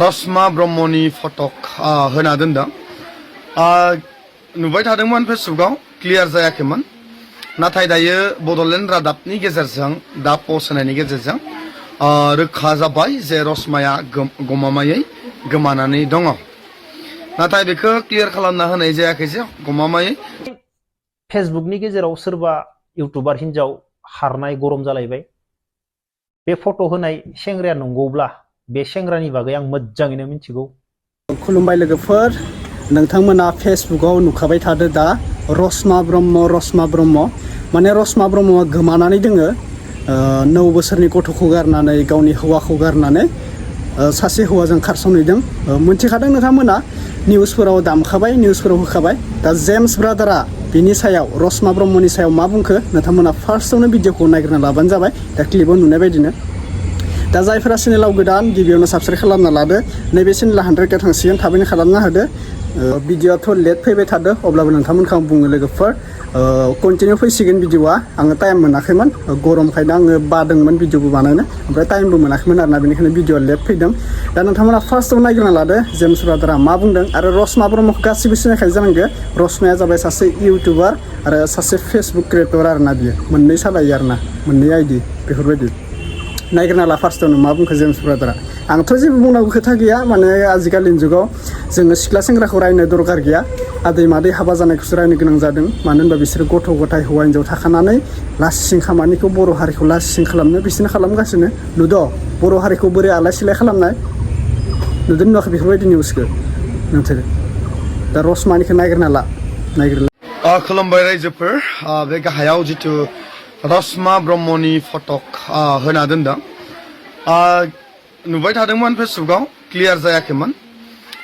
रसमा ब्रह्मनि फटक होना दोनदों नुबाय थादोंमोन फेसबुकाव क्लियार जायाखैमोन नाथाय दायो बडलेण्ड रादाबनि गेजेरजों दा पस्ट होनायनि गेजेरजों रोखा जाबाय जे रसमाया गमामायै गोमानानै दङ नाथाय बेखौ क्लियार खालामना होनाय जायाखै जे गमामायै फेसबुकनि गेजेराव सोरबा इउटुबार हिनजाव हारनाय गरम जालायबाय बे फट' होनाय सेंग्राया नंगौब्ला बे सेंग्रानि बागै आं मोजाङैनो मिथिगौ। खुलुमबाय लोगोफोर नोंथांमोना फेसबुकाव नुखाबाय थादो दा रसमा ब्रह्म माने रसमा ब्रह्मआ गोमानानै दोङो 9 बोसोरनि गथ'खौ गारनानै गावनि हौवाखौ गारनानै सासे हौवाजों खारसनहैदों मोनथिखादों नोंथांमोना निउसफोराव दामखाबाय निउसफोराव होखाबाय दा जेम्स ब्रादारा बिनि सायाव रसमा ब्रह्मनि सायाव मा बुंखो नोंथांमोना फार्स्टआवनो भिडिअखौ नायग्रोना लाबानो जाबाय दा क्लिपाव नुनाय बायदिनो दा जायफोरा चेनेलाव गोदान गिबियावनो साबस्क्राइब खालामना लादो नैबे चेनेला 100K थांसिगोन थाबैनो खालामना होदो भिडिअआथ' लेट फैबाय थादो अब्लाबो नोंथांमोनखौ आं बुङो लोगोफोर कन्टिनिउ फैसिगोन भिडिअआ आङो टाइम मोनाखैमोन गरमखायनो आङो बादोंमोन भिडिअबो बानायनो ओमफ्राय टाइमबो मोनाखैमोन आरोना बेनिखायनो भिडिअआ लेट फैदों दा नोंथांमोना फार्स्टआव नायग्रोना लादो जेम्स ब्रादारा मा बुंदों आरो रसमा ब्रह्मखौ गासिबो सिनायखायो जानांगौ रसमाया जाबाय सासे इउटुबार आरो सासे फेसबुक क्रिएटर आरोना बियो मोननै सालायो आरोना मोननै आइडि बेफोरबायदि नायग्रोना ला फार्स्टआवनो मा बुंखो जेम्स ब्रादारा आंथ' जेबो बुंनांगौ खोथा गैया माने आजिखालिनि जुगाव जोङो सिख्ला सेंग्राखौ रायनो दरकार गैया आदै मादै हाबा जानायखौसो रायनो गोनां जादों मानो होनबा बिसोरो गथ' गथाय हौवा हिनजाव थाखानानै लासिं खामानिखौ बर' हारिखौ लासिं खालामनो बिसोरनो खालामगासिनो नुदो बर' हारिखौ बोरै आलाय सिलाय खालामनाय नुदों नुवाखै बेफोरबायदि निउसखौ नोंसोरो दा रसमानिखौ नायग्रोना ला खुलुमबाय रायजोफोर बे गाहायाव जिथु रसमा ब्रह्मनि फटक होना दोनदों नुबाय थादोंमोन फेसबुकाव क्लियार जायाखैमोन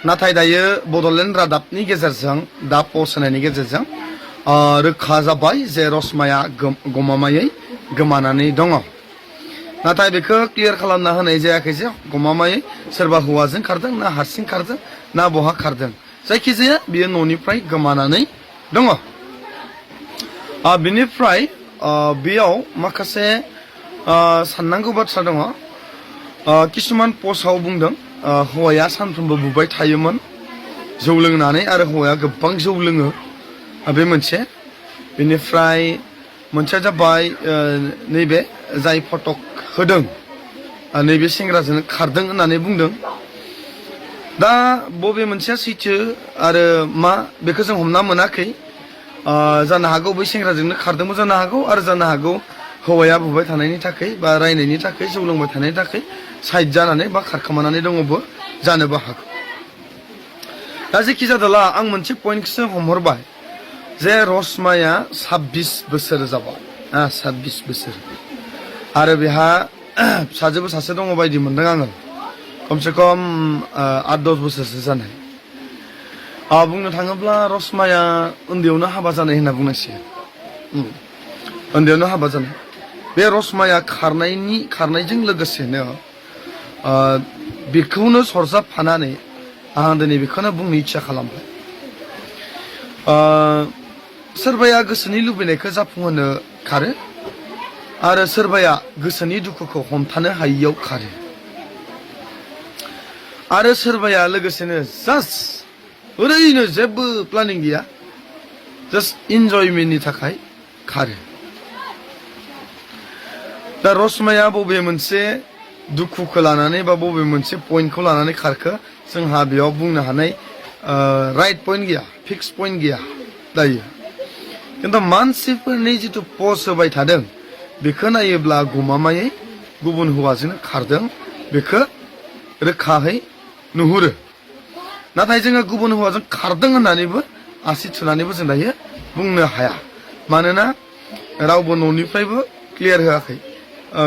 नाथाय दायो बडलेण्ड रादाबनि गेजेरजों दा पस्ट होनायनि गेजेरजों रोखा जाबाय जे रसमाया गमामायै गोमानानै दङ नाथाय बेखौ क्लियार खालामना होनाय जायाखै जे गमामायै सोरबा हौवाजों खारदों ना हारसिं खारदों ना बहा खारदों जायखिजाया बियो न'निफ्राय गोमानानै दङ बिनिफ्राय बेयाव माखासे साननांगौ बाथ्रा दङ किसुमान पस्टआव बुंदों हौवाया सानफ्रोमबो बुबाय थायोमोन जौ लोंनानै आरो हौवाया गोबां जौ लोङो बे मोनसे बेनिफ्राय मोनसेया जाबाय नैबे जाय फटक होदों नैबे सेंग्राजों खारदों होननानै बुंदों दा बबे मोनसेया सैथो आरो मा बेखौ जों हमना मोनाखै जानो हागौ बै सेंग्राजोंनो खारदोंबो जानो हागौ आरो जानो हागौ हौवाया बुबाय थानायनि थाखाय बा रायनायनि थाखाय जौ लोंबाय थानायनि थाखाय साइड जानानै बा खारखोमानानै दङबो जानोबो हागौ दा जेखि जादोला आं मोनसे पइन्टखौसो हमहरबाय जे रसमाया 26 बोसोर जाबाय 26 बोसोर आरो बेहा फिसाजोबो सासे दङ बायदि मोनदों आङो खमसे खम 8-10 बोसोरसो जानाय बुंनो थाङोब्ला रसमाया उन्दैयावनो हाबा जानाय होनना बुंनांसिगोन उन्दैयावनो हाबा जानाय बे रसमाया खारनायजों लोगोसेनो बेखौनो सरजाबफानानै आं दिनै बेखौनो बुंनो इच्छा खालामबाय सोरबाया गोसोनि लुबैनायखौ जाफुंहोनो खारो आरो सोरबाया गोसोनि दुखुखौ हमथानो हायियाव खारो आरो सोरबाया लोगोसेनो जास्ट ओरैनो जेबो प्लानिं गैया जास्ट इन्जयमेन्टनि थाखाय खारो दा रसमाया बबे मोनसे दुखुखौ लानानै बा बबे मोनसे पइन्टखौ लानानै खारखो जोंहा बेयाव बुंनो हानाय राइट पइन्ट गैया फिक्स पइन्ट गैया दायो खिन्थु मानसिफोरनि जिथु पस्ट होबाय थादों बेखौ नायोब्ला गमामायै गुबुन हौवाजों खारदों बेखौ रोखाहै नुहुरो नाथाय जोङो गुबुन हौवाजों खारदों होननानैबो आसि थुनानैबो जों दायो बुंनो हाया मानोना रावबो न'निफ्रायबो क्लियार होआखै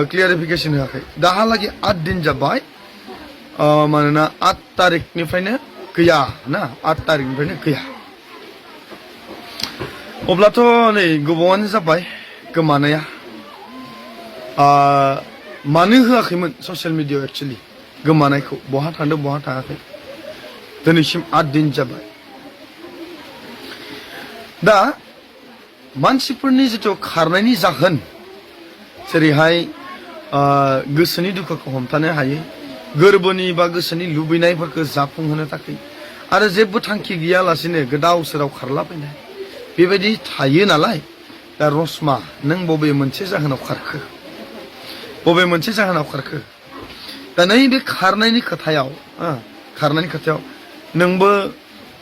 क्लियारिफिकेसन होआखै दाहालागै 8 दिन जाबाय मानोना 8 तारिखनिफ्रायनो गैया ना 8 तारिखनिफ्रायनो गैया अब्लाथ' नै गोबावानो जाबाय गोमानाया मानो होआखैमोन ससियेल मिडियायाव एक्चुअलि गोमानायखौ बहा थांदों बहा थाङाखै दिनैसिम 8 दिन जाबाय दा मानसिफोरनि जिथु खारनायनि जाहोन जेरैहाय गोसोनि दुखुखौ हमथानो हायै गोरबोनि बा गोसोनि लुबैनायफोरखौ जाफुंहोनो थाखाय आरो जेबो थांखि गैयालासेनो गोदाव सोराव खारलाबायनाय बेबायदि थायो नालाय दा रसमा नों बबे मोनसे जाहोनाव खारखो बबे मोनसे जाहोनाव खारखो दा नैबे खारनायनि खोथायाव नोंबो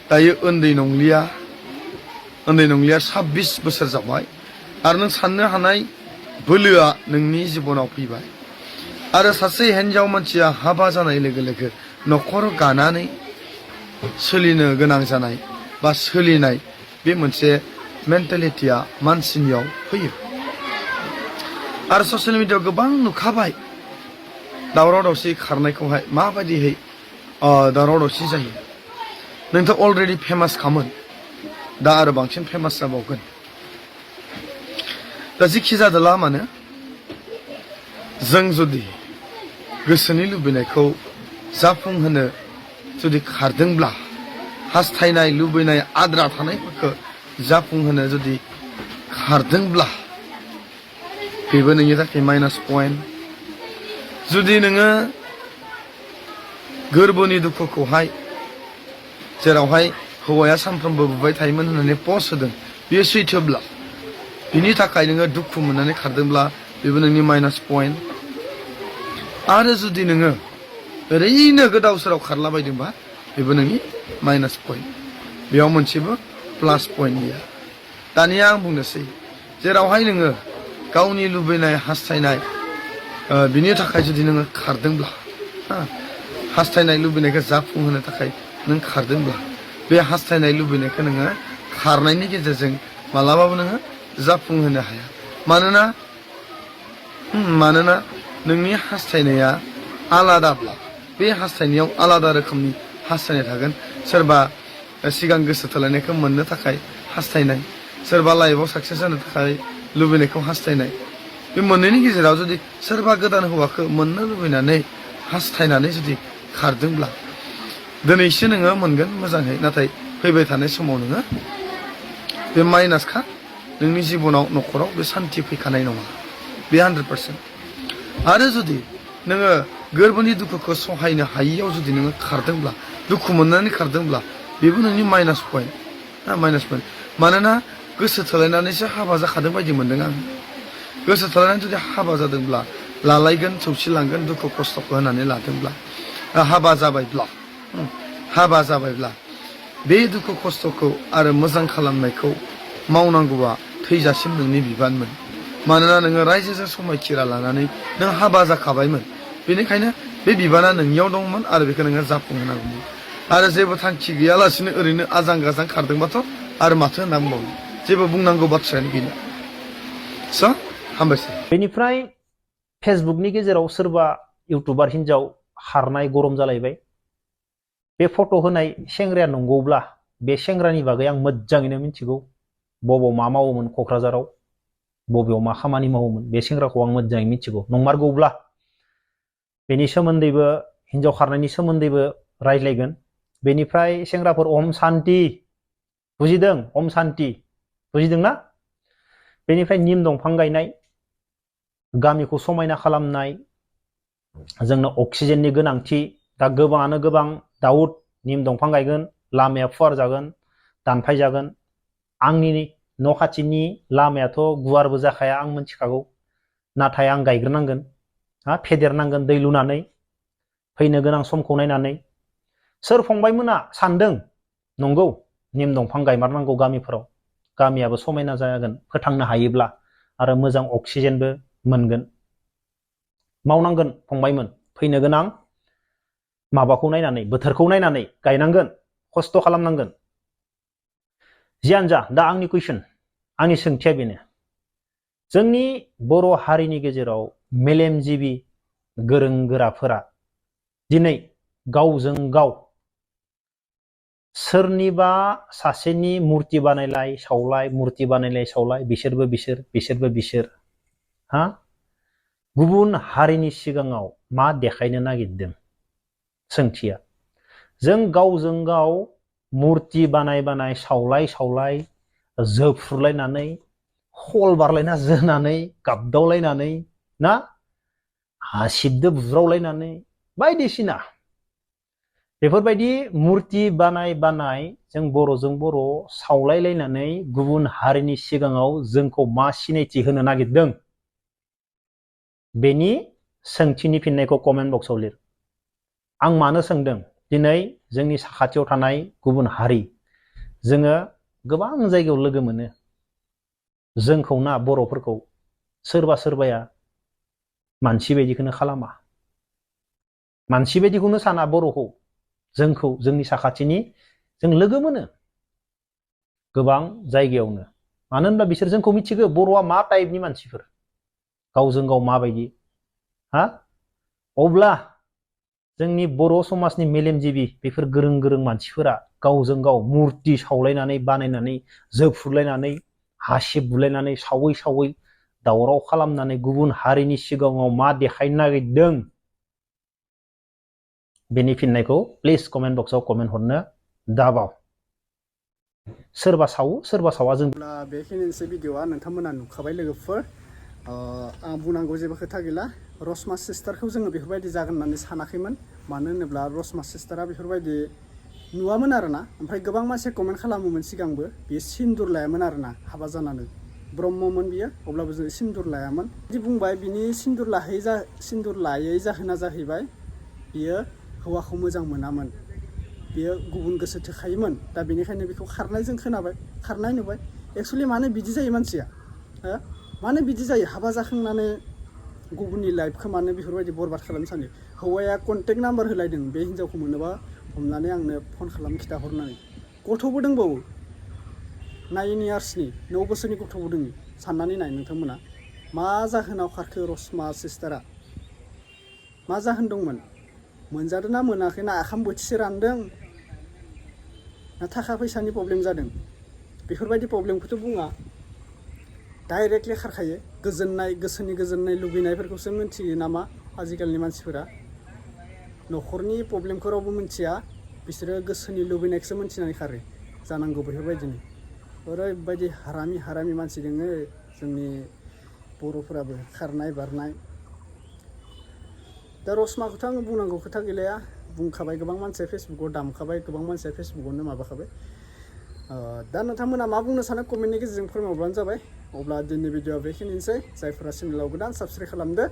दायो उन्दै नंलिया 26 बोसोर जाबाय आरो नों साननो हानाय बोलोआ नोंनि जिबनाव फैबाय आरो सासे हिन्जाव मानसिया हाबा जानाय लोगो लोगो न'खर गानानै सोलिनो गोनां जानाय बा सोलिनाय बे मोनसे मेन्टेलिटिया मानसिनियाव फैयो आरो ससियेल मिडियायाव गोबां नुखाबाय दावराव दावसि खारनायखौहाय माबायदिहै दावराव दावसि जायो नोंथ' अलरेडि फेमास खामोन दा आरो बांसिन फेमास जाबावगोन दा जिखि जादोला मानो जों जुदि गोसोनि लुबैनायखौ जाफुंहोनो जुदि खारदोंब्ला हास्थायनाय लुबैनाय आद्रा थानायफोरखौ जाफुंहोनो जुदि खारदोंब्ला बेबो नोंनि थाखाय माइनास पइन्ट जुदि नोङो गोरबोनि दुखुखौहाय जेरावहाय हौवाया सानफ्रोमबो बुबाय थायोमोन होननानै पस्ट होदों बेयो सैथोब्ला बिनि थाखाय नोङो दुखु मोननानै खारदोंब्ला बेबो नोंनि माइनास पइन्ट आरो जुदि नोङो ओरैनो गोदाव सोराव खारलाबायदोंबा बेबो नोंनि माइनास पइन्ट बेयाव मोनसेबो प्लास पइन्ट गैया दानिया आं बुंनोसै जेरावहाय नोङो गावनि लुबैनाय हास्थायनाय बिनि थाखाय जुदि नोङो खारदोंब्ला हास्थायनाय लुबैनायखौ जाफुंहोनो थाखाय नों खारदोंब्ला बे हास्थायनाय लुबैनायखौ नोङो खारनायनि गेजेरजों मालाबाबो नोङो जाफुंहोनो हाया मानोना नोंनि हास्थायनाया आलादाब्ला बे हास्थायनायाव आलादा रोखोमनि हास्थायनाय थागोन सोरबा सिगां गोसो थोलायनायखौ मोननो थाखाय हास्थायनाय सोरबा लाइफआव साक्सेस जानो थाखाय लुबैनायखौ हास्थायनाय बे मोननैनि गेजेराव जुदि सोरबा गोदान हौवाखौ मोननो लुबैनानै हास्थायनानै जुदि खारदोंब्ला दिनैसो नोङो मोनगोन मोजाङै नाथाय फैबाय थानाय समाव नोङो बे माइनासखा नोंनि जिबनाव न'खराव बे सान्थि फैखानाय नङा बे 100% आरो जुदि नोङो गोरबोनि दुखुखौ सहायनो हायियाव जुदि नोङो खारदोंब्ला दुखु मोननानै खारदोंब्ला बेबो नोंनि माइनास पइन्ट मानोना गोसो थोलायनानैसो हाबा जाखादों बायदि मोनदों आं गोसो थोलायनानै जुदि हाबा जादोंब्ला लालायगोन सौसिलांगोन दुखु खस्थ'खौ होनानै लादोंब्ला हाबा जाबायब्ला बे दुखु खस्थ'खौ आरो मोजां खालामनायखौ मावनांगौआ थैजासिम नोंनि बिबानमोन मानोना नोङो रायजोजों समायखिरा लानानै नों हाबा जाखाबायमोन बेनिखायनो बे बिबाना नोंनियाव दंमोन आरो बेखौ नोङो जाफुंहोनांगौमोन आरो जेबो थांखि गैयालासिनो ओरैनो आजां गाजां खारदोंबाथ' आरो माथो होनना बुंबावनो जेबो बुंनांगौ बाथ्रायानो गैला स' हामबायसै बेनिफ्राय फेसबुकनि गेजेराव सोरबा इउटुबार हिन्जाव हारनाय गरम जालायबाय बे फट' होनाय सेंग्राया नंगौब्ला बे सेंग्रानि बागै आं मोजाङैनो मिथिगौ बबाव मा मावोमोन क'क्राझाराव बबेयाव मा खामानि मावोमोन बे सेंग्राखौ आं मोजाङै मिथिगौ नंमारगौब्ला बेनि सोमोन्दैबो हिन्जाव खारनायनि सोमोन्दैबो रायज्लायगोन बेनिफ्राय सेंग्राफोर ओम शान्ति बुजिदों ओम शान्ति बुजिदोंना बेनिफ्राय निम दंफां गायनाय गामिखौ समायना खालामनाय जोंनो अक्सिजेननि गोनांथि दा गोबाङानो गोबां दाउद निम दंफां गायगोन लामाया फुवार जागोन दानफाय जागोन आंनि न' खाथिनि लामायाथ' गुवारबो जाखाया आं मिथिखागौ नाथाय आं गायग्रोनांगोन फेदेरनांगोन दै लुनानै फैनो गोनां समखौ नायनानै सोर फंबायमोना सानदों नंगौ निम दंफां गायमारनांगौ गामिफोराव गामियाबो समायना जागोन फोथांनो हायोब्ला आरो मोजां अक्सिजेनबो मोनगोन मावनांगोन फंबायमोन फैनो गोनां माबाखौ नायनानै बोथोरखौ नायनानै गायनांगोन खस्थ' खालामनांगोन जियानो जा दा आंनि कुइसन आंनि सोंथिया बेनो जोंनि बर' हारिनि गेजेराव मेलेमजिबि गोरों गोराफोरा दिनै गावजों गाव सोरनिबा सासेनि मुर्ति बानायलाय सावलाय बिसोरबो बिसोर गुबुन हारिनि सिगाङाव मा देखायनो नागिरदों सोंथिया जों गावजों गाव मुर्ति बानाय सावलाय जोफ्रुलायनानै खल बारलायना जोनानै गाबदावलायनानै ना हासिबदो बुज्रावलायनानै बायदिसिना बेफोरबायदि मुर्ति बानाय जों बर'जों बर' सावलायलायनानै गुबुन हारिनि सिगाङाव जोंखौ मा सिनायथि होनो नागिरदों बेनि सोंथिनि फिननायखौ कमेन्ट बक्सआव लिर। आं मानो सोंदों दिनै जोंनि साखाथियाव थानाय गुबुन हारि जोङो गोबां जायगायाव लोगो मोनो जोंखौ ना बर'फोरखौ सोरबाया मानसि बायदिखौनो खालामा मानसि बायदिखौनो साना बर'खौ जोंखौ जोंनि साखाथिनि जों लोगो मोनो गोबां जायगायावनो मानो होनबा बिसोर जोंखौ मिथिगौ बर'आ मा टाइपनि मानसिफोर गावजों गाव माबायदि हा अब्ला जोंनि बर' समाजनि मेलेमजिबि बेफोर गोरों मानसिफोरा गावजों गाव मुर्ति सावलायनानै बानायनानै जोफुरलायनानै हासिब बुलायनानै सावै दावराव खालामनानै गुबुन हारिनि सिगाङाव मा देखायनो नागिरदों बेनि फिननायखौ प्लिज कमेन्ट बक्सआव कमेन्ट हरनो दाबाव। सोरबा सावो सोरबा सावा जों बेखिनिसै भिडिअआ नोंथांमोना नुखाबाय लोगोफोर आं बुंनांगौ जेबो खोथा गैला रसमा सिस्टारखौ जोङो बेफोरबायदि जागोन होननानै सानाखैमोन मानो होनोब्ला रसमा सिस्टारा बेफोरबायदि नुवामोन आरोना ओमफ्राय गोबां मानसि कमेन्ट खालामोमोन सिगांबो बियो सिन्दुर लायामोन आरोना हाबा जानानै ब्रह्ममोन बियो अब्लाबो जों सिन्दुर लायामोन बिदि बुंबाय बिनि सिन्दुर लायै जाहोना जाहैबाय बियो हौवाखौ मोजां मोनामोन बियो गुबुन गोसो थोखायोमोन दा बेनिखायनो बेखौ खारनाय जों खोनाबाय खारनाय नुबाय एक्सुवेलि मानो बिदि जायो मानसिया मानो बिदि जायो हाबा जाखांनानै गुबुननि लाइफखौ मानो बेफोरबायदि बरबाद खालामनो सानो हौवाया कन्टेक्ट नाम्बार होलायदों बे हिन्जावखौ मोनोबा हमनानै आंनो फन खालाम खिथाहरनानै गथ'बो दंबावो 9 इयार्सनि 9 बोसोरनि गथ'बो दङ साननानै नाय नोंथांमोना मा जाहोनाव खारखो रसमा सिस्टारा मा जाहोन दंमोन मोनजादों ना मोनाखै ना आखाम बोथिसे रानदों ना थाखा फैसानि प्रब्लेम जादों बेफोरबायदि प्रब्लेमखौथ' बुङा डाइरेक्टलि खारखायो गोसोनि गोजोननाय लुबैनायफोरखौसो मिन्थियो नामा आजिखालिनि मानसिफोरा न'खरनि प्रब्लेमखौ रावबो मिन्थिया बिसोरो गोसोनि लुबैनायखौसो मिन्थिनानै खारो जानांगौ बेफोरबायदिनो ओरैबायदि हारामि मानसि दोङो जोंनि बर'फोराबो खारनाय बारनाय दा रसमाखौथ' आङो बुंनांगौ खोथा गैलाया बुंखाबाय गोबां मानसिया फेसबुकाव दामखाबाय गोबां मानसिया फेसबुकावनो माबाखाबाय दा नोंथांमोना मा बुंनो सानो कमेन्टनि गेजेरजों फोरमायहरबानो जाबाय अब्ला दिनैनि भिडिअआ बेखिनिसै जायफोरा चेनेलाव गोदान साबस्क्राइब खालामदो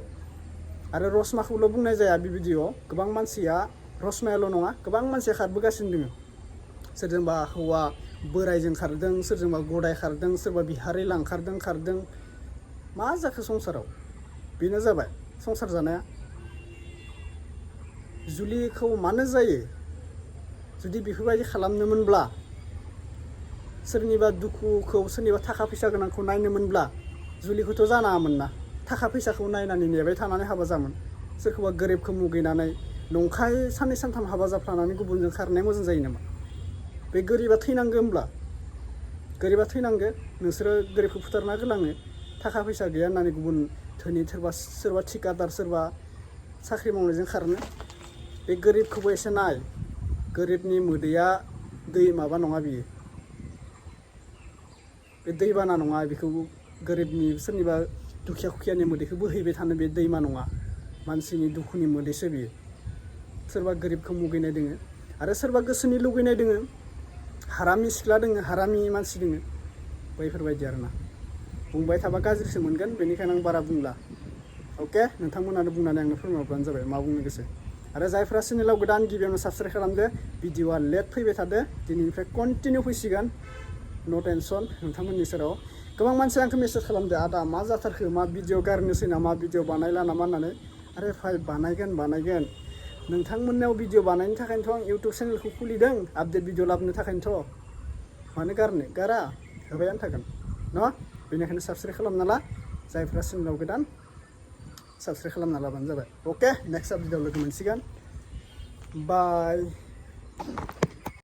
आरो रसमाखौल' बुंनाय जाया बे भिडिअआव गोबां मानसिया रसमायाल' नङा गोबां मानसिया खारबोगासिनो दङ सोरजोंबा हौवा बोरायजों खारदों सोरजोंबा गदाय खारदों सोरबा बिहारि खारदों मा जाखो संसाराव बेनो जाबाय संसार जानाया जुलिखौ मानो जायो जुदि बेफोरबायदि खालामनोमोनब्ला सोरनिबा दुखुखौ सोरनिबा थाखा फैसा गोनांखौ नायनोमोनब्ला जुलिखौथ' जानाङामोन ना थाखा फैसाखौ नायनानै नेबाय थानानै हाबा जामोन सोरखौबा गोरिबखौ मुगैनानै नंखाय साननै सानथाम हाबा जाफ्लानानै गुबुनजों खारनाया मोजां जायो नामा बे गोरिबा थैनांगौ होमब्ला गोरिबा थैनांगौ नोंसोरो गोरिबखौ फुथारना गोलाङो थाखा फैसा गैया होननानै गुबुन धोनि सोरबा थिकादार सोरबा साख्रि मावनायजों खारनो बे गोरिबखौबो एसे नाय गोरिबनि मोदैया दै माबा नङा बियो बे दैबाना नङा बेखौ गोरिबनि सोरनिबा दुखिया खुखियानि मोदैखौ बोहैबाय थानो बे दैमा नङा मानसिनि दुखुनि मोदैसो बियो सोरबा गोरिबखौ मुगैनाय दोङो आरो सोरबा गोसोनि लुगैनाय दोङो हारामि सिख्ला दोङो हारामि मानसि दोङो बैफोरबायदि आरोना बुंबाय थाबा गाज्रिसो मोनगोन बेनिखायनो आं बारा बुंला अके नोंथांमोनानो बुंनानै आंनो फोरमायहरबानो जाबाय मा बुंनो गोसो आरो जायफ्रा चेनेलाव गोदान गिबियावनो साबस्क्राइब खालामदो भिडिअआ लेट फैबाय थादो दिनैनिफ्राय कन्टिनिउ फैसिगोन नो टेनसन नोंथांमोननि सेराव गोबां मानसिया आंखौ मेसेज खालामदो आदा मा जाथारखो मा भिडिअ गारनोसै नामा भिडिअ बानायला नामा होननानै आरे भाइ बानायगोन नोंथांमोननाव भिडिअ बानायनो थाखायनोथ' आं इउटुब चेनेलखौ खुलिदों आपडेट भिडिअ लाबोनो थाखायनोथ' मानो गारा होबायानो थागोन न' बेनिखायनो साबस्क्राइब खालामना ला जायफ्रा चेनेलाव गोदान साबस्क्राइब खालामना लाबानो जाबाय अके नेक्स्ट भिडिअ लोगो मोनसिगोन बाय